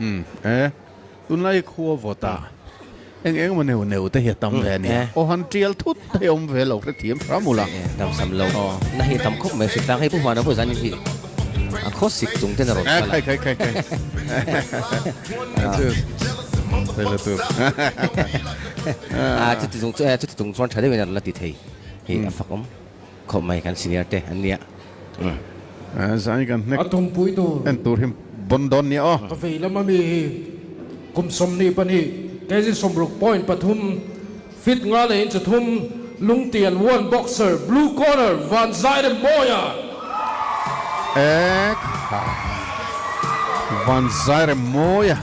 Umm e, tunlai khua vawt a eng eng emaw neu neu te hi a tam ve a nia. Aw han tial thut te hi a awm ve lo hrethiam hram ula. Dam sam lo na hi a tam khawp mai hritlang hei Pu Vana pawh zanin hi a khaw sik chung ten a rawn kal a. Khai khai khai khai. Chu thei la tur. A chuti chung chuti chung chuan tha deuhin a rawn la ti thei hi a fak awm khawp mai kan senior te an nia. Zai kan hnek en tur hi bon dawn nia aw. Ka vei lam ami hi kum 22 kg 60.3 fit nga leh inch thum Lungtian one boxer blue corner Van Zairemmawia. Ek ha Van Zairemmawia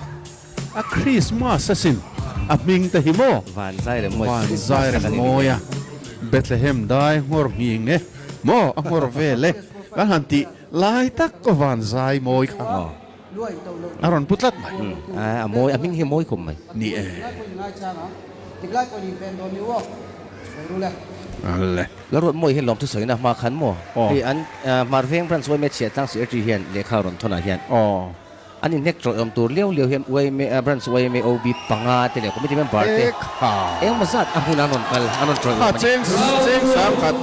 a Christmas asin a hming te hi maw Van Zairemmawia Van Zairemmawia Bethlehem dai nghawr nghing e maw a nghawr vel e kan han tih lai tak ka van zai mawi kha a rawn pu tlat mai. A mawi a hming hi a mawi khawp mai. Ni e. Ale. Lalruatmawi hian lawmthu sawina hma khan maw hei an Hmarveng branch yma chhiah tlang secretary hian lehkha rawn thawn ah hian an inhnek tawih awm tur liau liau hian yma branch yma OB panga te leh committee member te engmaw zat a hmun an rawn kal an rawn tawih awm a ni. Cheng cheng sang khat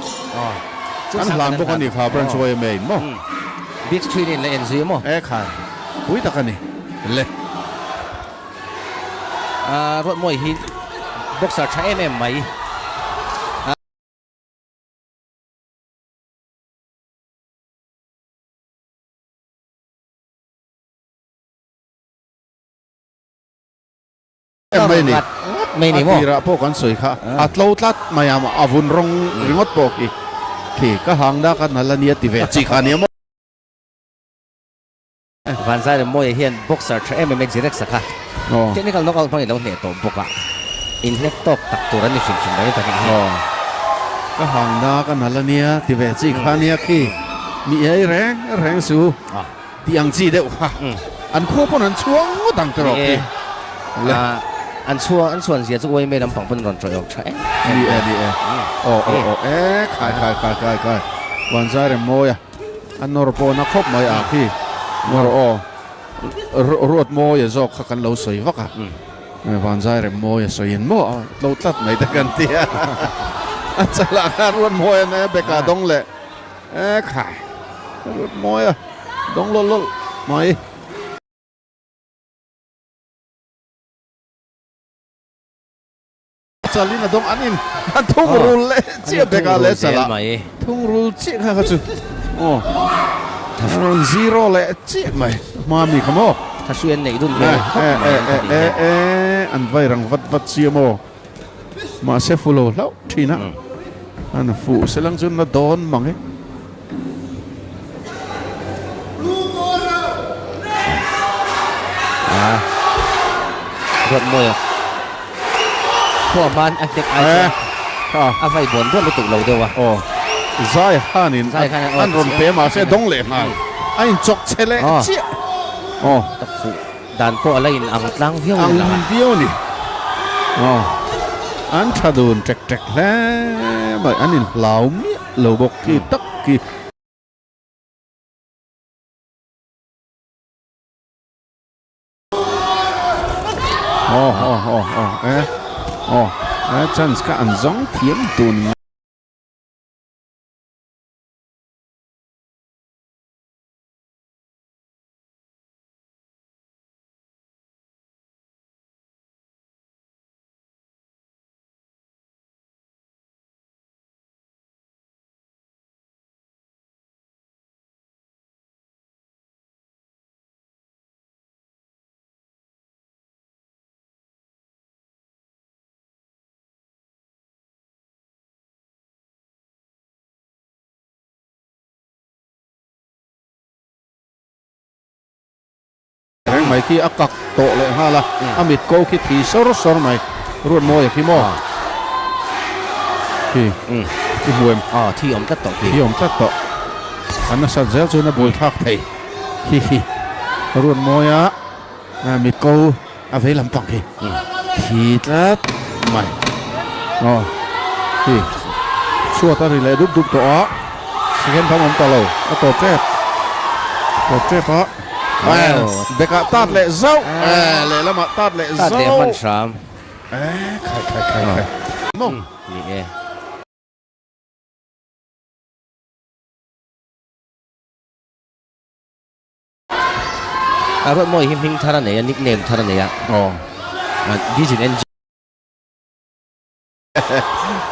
an hlan bawk a ni kha branch yma in maw. Big screen in la en zui maw. E khai pui tak a ni le. Ruatmawi hi boxer tha em em mai. Em mai ni. Ngat mai ni maw? A tirah pawh kan sawi kha a tlo tlat mai a, a vun rawng ringawt pawh khi khi ka hang dak a nal a nia ti ve chi kha nia maw. Vanzai leh Mawia hian boxer tha em em a Jirex a kha technical knockout hmangin lo hneh tawh bawk a, inhnek tawk tak tur an ni hrim hrim mai pahnih hi. Ka hang dak a nal a nia ti ve chi kha nia khi mi ei reng reng su. Tih ang chi deuh kha an khua pawn an chhuang ngawt ang tawh khi. Le. An chhuang an chhuan zia chu uaime lampang pawn rawn tawih awk tha em em. Ni e ni e. Aw aw aw e khai khai khai khai khai. Van zai rem mawi a. A nawr pawh na khawp mai a khi. Nawr aw. Ruat mawi a zawk kha kan lo sawi vak a. Van zai rem mawi a sawi in maw a tlo tlat mai te kan ti a. A chalah khan ruat mawi a ne beka dawng leh. E khai lut mawi a dawng lawlh lawlh mai. Chalin a dawng an in a thung rul leh chiah bek a leh chala thung rul chiah kha kha chu aw rawn zero leh chiah mai hma mi kha maw. Thahruian neih dun hmel khawp mai an e e e an vai rang vat vat sia maw. Mahse fu lo hlauh thin a, an fuh se lang chuan na dawn mang e. A ruat mawi a, khuah hman a hnek ai chuan a vai bawn bawn lutuk lo deuh a. Aw, zai khanin an rawn pe mahse dawng leh nghal, a inchawk che leh chiah. Aw. Tak fuh. Dan pawh a la in ang tlang viau ni lang a. Ang viau ni. Aw. An tha dun tek tek hle mai. An in hlau miah lo bawk khi tak khi. Aw aw aw aw e. Aw. E chance kha an zawng thiam dun. Reng mai khi a kak tawh leh nghal a, a mit ko khi thi sawr sawr mai. Ruatmawia khi maw? Khi i hmu em? Aw, thi awm tlat tawh khi. Thi awm tlat tawh. A nasat zel chuan a bul thlak thei. Hi hi. Ruatmawia mit ko a vei lampang khi thi tlat mai. Aw, khi chhuat a ri leh dup dup tawh a, second tham awm ta lo, a tawp tep. Tawp tep a. Bekah tat leh zauh lehlamah tat leh zauh. Tat leh hman hram. Khai khai khai khai. Maw? Ni e. A Ruatmawi hi hming thar a nei a, nickname thar a nei a. Aw. Diesel engine.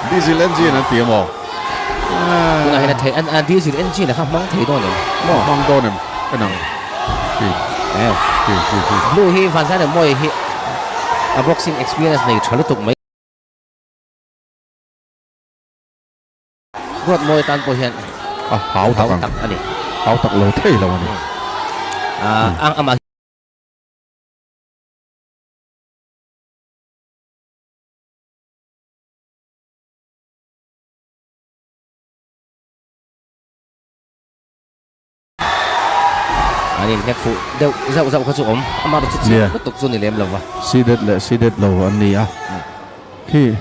Diesel engine an ti a maw? Tunah hian a thei a diesel engine a kha hmang thei dawn em? Maw hmang dawn em? En ang. Hi. Hi hi hi. Blue hi Vanzana Mawi hi a boxing experience nei tha lutuk mai. Ruatmawi tan pawh hian a hau tak a ni. Hau tak lo thei lo a ni. Ang amah. An inhnek fuh deuh zauh zauh kha chu awm amah erawh chu chiang lutuk chu ni lem lo va. Seeded leh seeded lo an ni a, khi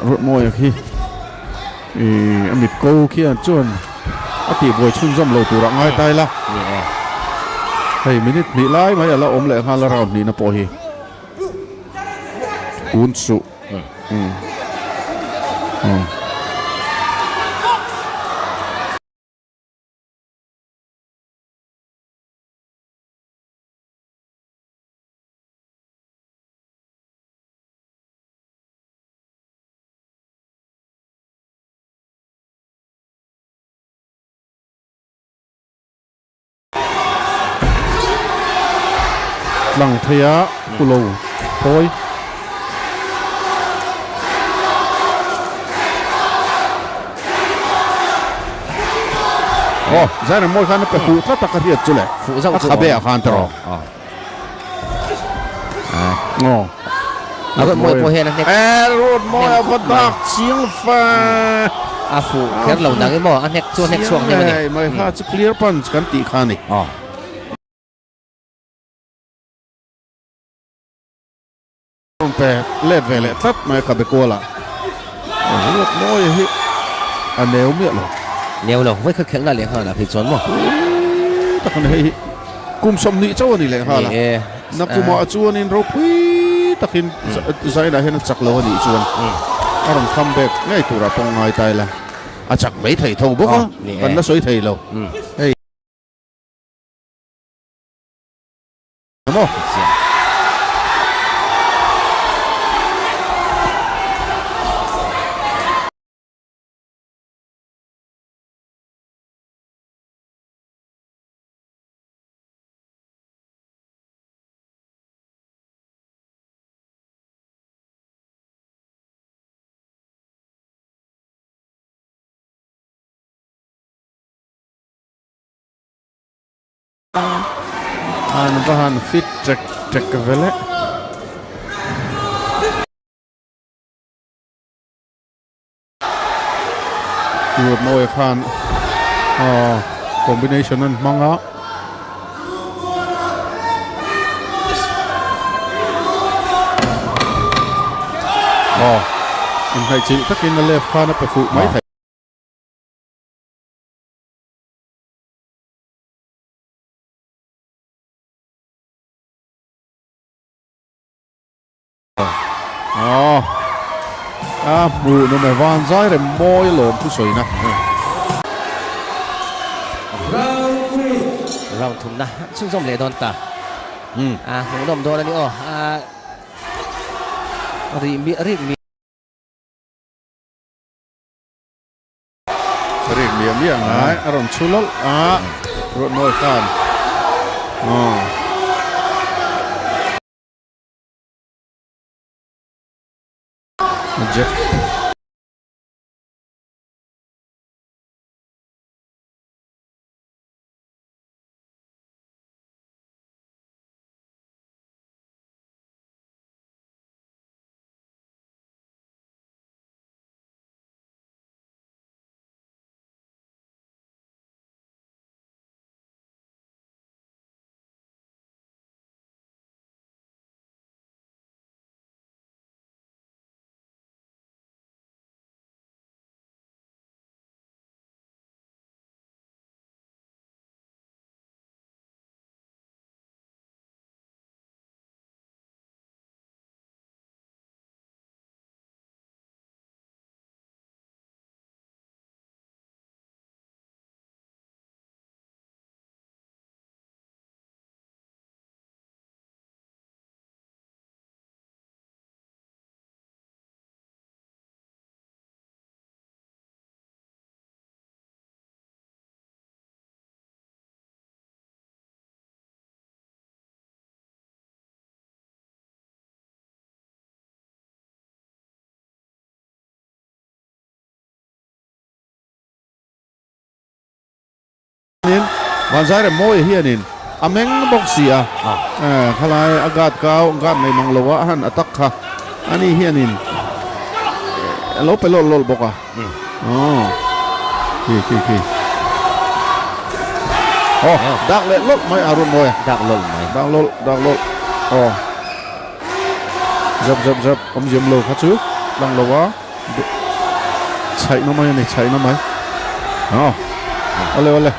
Ruatmawia khi a mit ko khian chuan a tihbuai chhunzawm lo turah ngai ta ila. Hei minute hnih lai mai a la awm leh nghal a round hnihna pawh hi. Kun suh. Tlang thei a phulo thawi. Aw, Zaina mawi khan a pe fuh tlat a ka hriat chu le. Fuh zauh chu A khabe ah khan ta rawh. Aw. Aw. A rawn mawi pawh hian a hnek. E rawn mawi a va dak chiang fa. A fuh kher lo nang emaw a hnek chu a hnek chhuak hnem a ni. Chiang mai kha chu clear punch kan tih kha a ni. Aw. Rawn pe let ve leh tlat mai a khabe kual ah. Ruat mawi hi a neu miah lo. Neu lo, vawikhat khelhna leh nghal ah phei chuan maw. Pui tak a ni hei hi. Kum 20 chauh a ni leh nghal a. Ni e. Nakumah chuanin ropui takin Zainah hian a chak lo a nih chuan a rawn come back ngei turah pawh ngai ta ila. A chak mai thei tho bawk a, kan la sawi thei lo. Hei. Maw? An va han fit ṭek ṭek ve le. Ruatmawia khan combination an hmang a. Aw, inhnaihchilh takin a left khan a pe fuh mai thei. Aw a hmuh nawm e van zai rem mawi lawm thu sawi na. Round thumna chhunzawm leh dawn ta. A hmuhnawm dawn a ni aw. A rih miah rik miah. Rik miah miah ngai a rawn chhu lawlh a Ruatmawi khan aw. Jeff. Vanzairem Mawia hianin a meng bawk si a, khalai a guard kau guard nei mang lo a a han attack kha ani hianin a lo pe lawlh lawlh bawk a. Aw khi khi khi aw dak leh lawlh mai a rawn mawi a. Dak lawlh mai. Dak lawlh dak lawlh aw zap zap zap awmziam lo kha chu lang lo a. Chhaihna mai a ni, chhaihna mai. Aw, awle awle.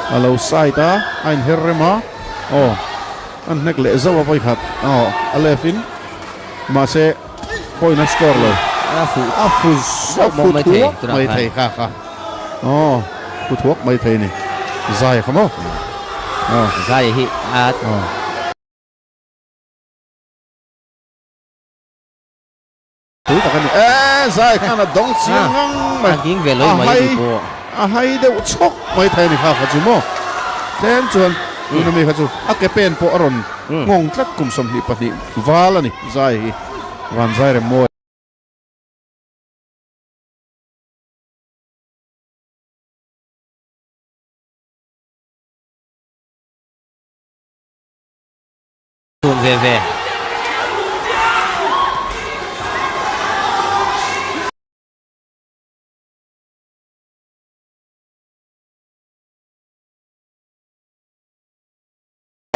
A lo side a, a inher rem a, aw, a hnek leh zauh a vawikhat, aw, a left in, mahse point a score lo. A fu a fu a fu thuak mai thei kha kha, aw, fu thuak mai thei a ni, zai kha maw, aw. Zai hi a. Aw. Tui tak a ni e, zai khan a dawng chiang ngang mai. A ding ve lo mai ni pawh. A hai deuh chhawk mai thei a ni kha kha chu maw. Tlem chuan tuna mi kha chu a ke pen pawh a rawn nghawng tlat kum 22 val a ni zai hi van zai rem mawi. Tun ve ve.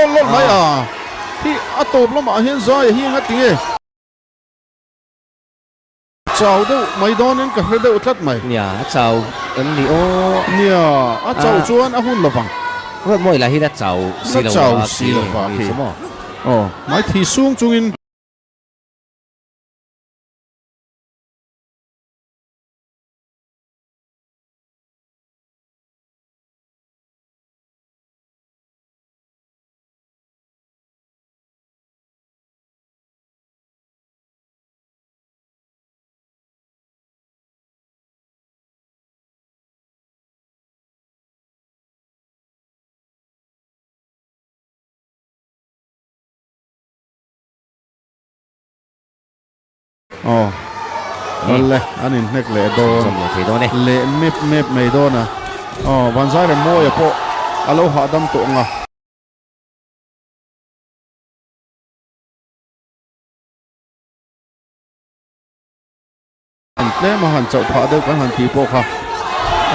Lawlh lawlh mai a, hi a tawp lamah hian zai hi eng a ti nge? Chau deuh mai dawnin ka hre deuh tlat mai. Nia, a chau em ni aw? Nia, a chau chuan a hun lovang. Ruatmawi lah hian a chau si lo a khi ni chu maw? Aw, mai thi sung chungin. Aw, awle an inhnek leh dawn leh mep mep mai dawn a, aw Vanzairemmawia pawh a lo hahdam tawh ang a. An tlem a han chauh phah deuh kan han tih pawh kha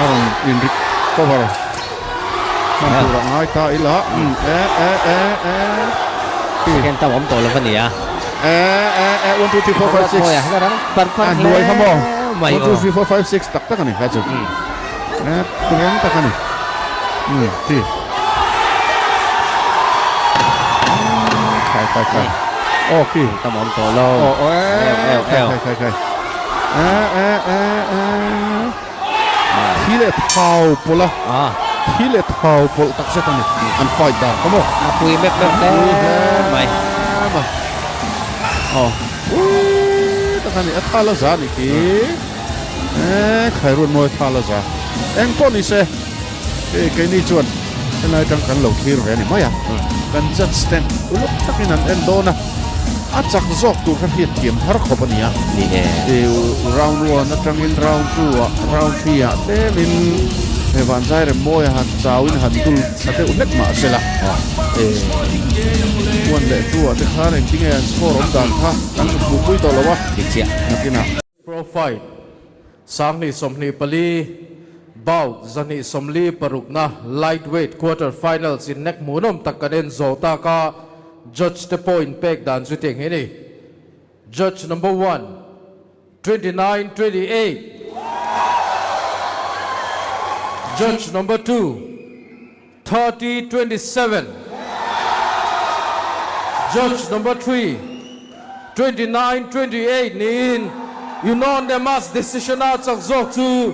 a rawn in recover hman tur a ngai ta ila e e e e Second tam awm tawh lo va nia. E e e 1 2 3 4 5 6 a hnuai kha maw 1 2 3 4 5 6 tak tak a ni kha chu e rang tak a ni ti khai khai khai aw khi tam awm tawh lo aw aw e khai khai khai khai e e e e thi leh thau pawlh a thi leh thau pawlh tak zet a ni an fight dan kha maw a pui mep mep hle mai aw pui tak a ni a thala za ni khi e khai run mawi thala za eng pawh ni se Hei keini chuan helai atang kan lo thlir ve a ni mai a, kan judge ten uluk takin an en dawn a, a chak zawk tur kha hriat thiam har khawp a ni a. Round one atangin round two ah, round three ah tlemin he vanzai rem mawi a han chauin han dul tha deuh hlek mah se la, one leh two ah te khan engtinge an score awm dan kha kan zuk hmuhpui tawh lo a, nakinah. Pro Fight, 2024, Bout 246na Lightweight Quarter Finals innek hmuhnawm tak kan en zawh tak a, Judge te pawh inpek dan chu tiang hi a ni. Judge number one, 29 28 Judge number two, 30 27 Judge number 3 29 28 niin unanimous decision a chak zawk chu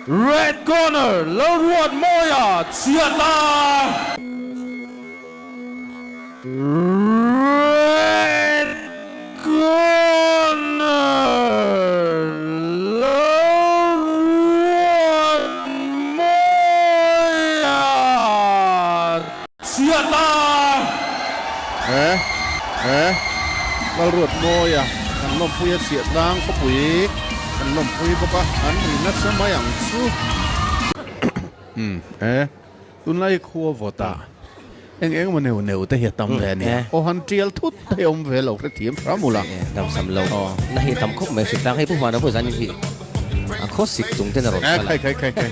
Red Corner Lalruatmawia chhiatna. Red Corner Lalruatmawia chhiatna. E e Lalruatmawia kan lawmpui a chhiah tlang khawpui kan lawmpui bawk a, an ri nasa mai ang chu. E. Tunlai khua vawt ah eng eng emaw neu neu te hi a tam ve a ni. Aw han tial thut te hi a awm ve lo hrethiam hram ula. Dam sam lo na hi a tam khawp mai hritlang hei Pu Hmana pawh zanin hi a khaw sik chung ten a rawn kal a. Khai khai khai khai.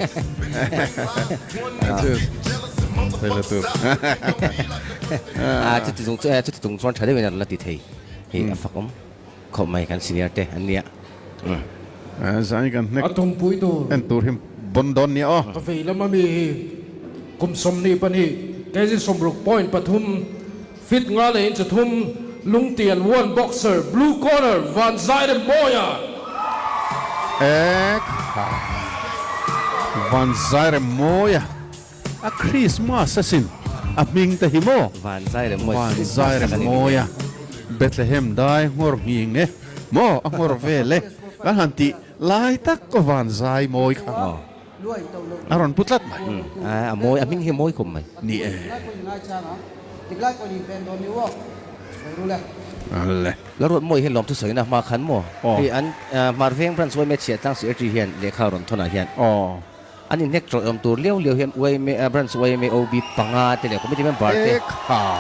A chuti chung chuti chung chuan tha deuhin a rawn la ti thei hi a fak awm khawp mai kan senior te an nia. Zai kan hnek en tur hi bon dawn nia aw. Ka vei lam ami hi kum 22 kg 60.3 fit nga leh inch thum Lungtian one boxer blue corner Van Zairemmawia. Ek ha Van Zairemmawia. A Christmas asin a hming te hi maw? Van zai rem mawi Van zai rem mawi a Bethlehem dai nghawr nghing e maw a nghawr vel e kan han tih lai tak ka van zai mawi kha a rawn pu tlat mai. A mawi a hming hi a mawi khawp mai. Ni e. Ale. Lalruatmawi hian lawmthu sawina hma khan maw hei an Hmarveng Branch yma Chhiahtlang Secretary hian lehkha rawn thawnah hian. An inhnek tawih awm tur liau liau hian yma Branch yma OB panga te leh Committee member te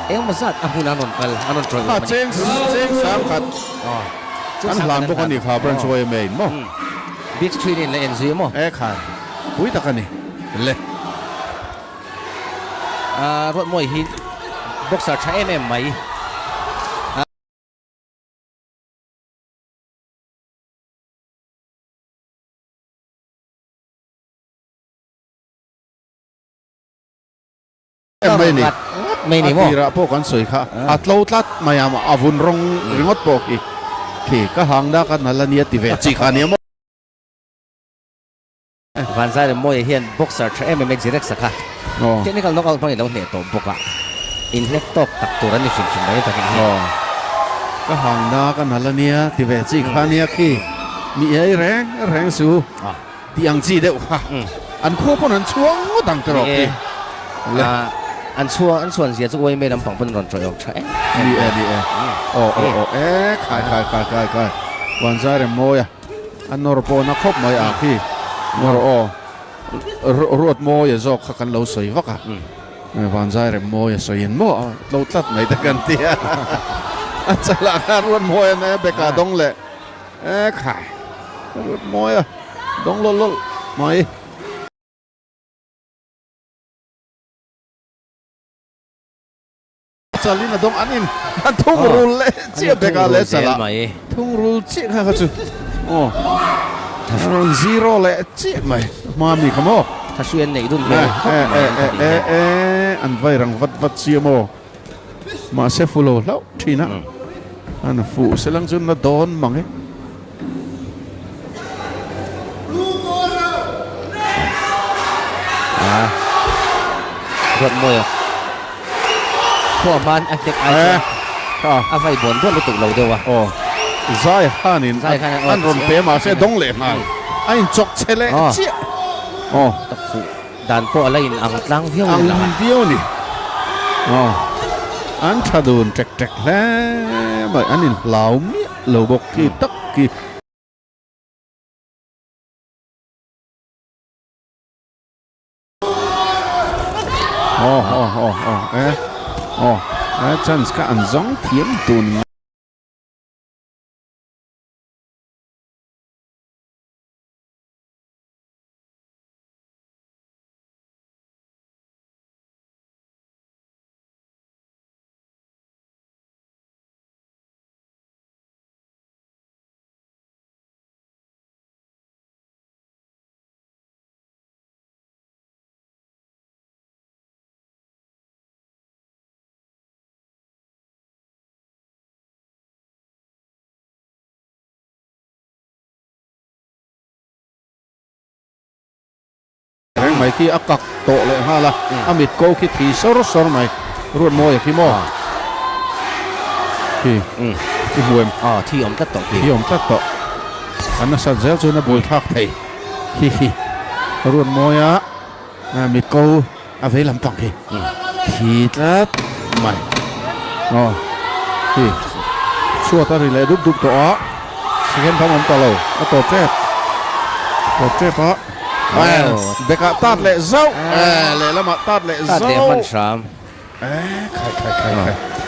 engemaw zat a hmun an rawn kal an rawn tawih awm a ni. Cheng cheng sang khat an hlan bawk a ni kha Branch yma in maw? Big screen in la en zui a maw? E khai pui tak a ni le. Ruatmawi hi boxer tha em em mai. Em mai ni. Ngat mai ni maw? A tirah pawh kan sawi kha a tlo tlat mai a, a vun rawng ringawt pawh khi khi ka hang dak a nal a nia ti ve chi kha nia maw? Vanzai leh Mawia hian boxer tha em em e Jirex a kha technical knockout hmangin lo hneh tawh bawk a, inhlek tawk tak tur an ni hrim hrim mai takin hi. Ka hang dak a nal a nia ti ve chi kha nia khi mi ei reng reng su. Tih ang chi deuh kha an khua pawn an chhuang ngawt ang tawh khi. Le. An chhuang an chhuan zia chu yma lampang pawn rawn tawih awk tha em em. Ni e ni e. Aw aw aw e khai khai khai khai khai. Van zai rem mawi a. A nawr pawh na khawp mai a khi. Nawr aw. Ruat mawi a zawk kha kan lo sawi vak a. Van zai rem mawi a sawi in maw a tlo tlat mai te kan ti a. A chalah khan ruat mawi a ne beka dawng leh. E khai, ka rut mawi a, dawng lawlh lawlh mai. Chalin a dawng an in an thung rul leh chiah bek a leh chalah thung rul chiah kha kha chu aw rawn zero leh chiah mai hma mi kha maw. Thasui an neih dun hmel khawp mai an tha e e an vai rang vat vat sia maw. Mahse fu lo hlauh thin a, an fuh selang chu na dawn mang e. A ruat mawi a, khuah hman a hnek ai chuan a vai bawn bawn lutuk lo deuh a. Aw, zai khanin an rawn pe mahse dawng leh nghal, a inchawk che leh chiah. Aw. Tak fuh. Dan pawh a la in ang tlang viau ni lang a. Ang viau ni. Aw. An tha dun tek tek hle mai. An in hlau miah lo bawk khi tak khi. Aw aw aw aw e. Aw. E chance kha an zawng thiam dun. Reng mai khi a kak tawh leh nghal a, a mit ko khi thi sawr sawr mai. Ruatmawia khi maw? Khi i hmu em? Aw, thi awm tlat tawh khi. Thi awm tlat tawh. An nasat zel chuan a buai thlak thei. Hi hi. Ruatmawia mit ko a vei lampang khi thi tlat mai. Aw, khi chhuat a ri leh dup dup tawh a, second tham awm ta lo, a tawp tep. Tawp tep a. Bekah tat leh zauh, lehlamah tat leh zauh. Tat leh hman hram. Khai khai khai khai.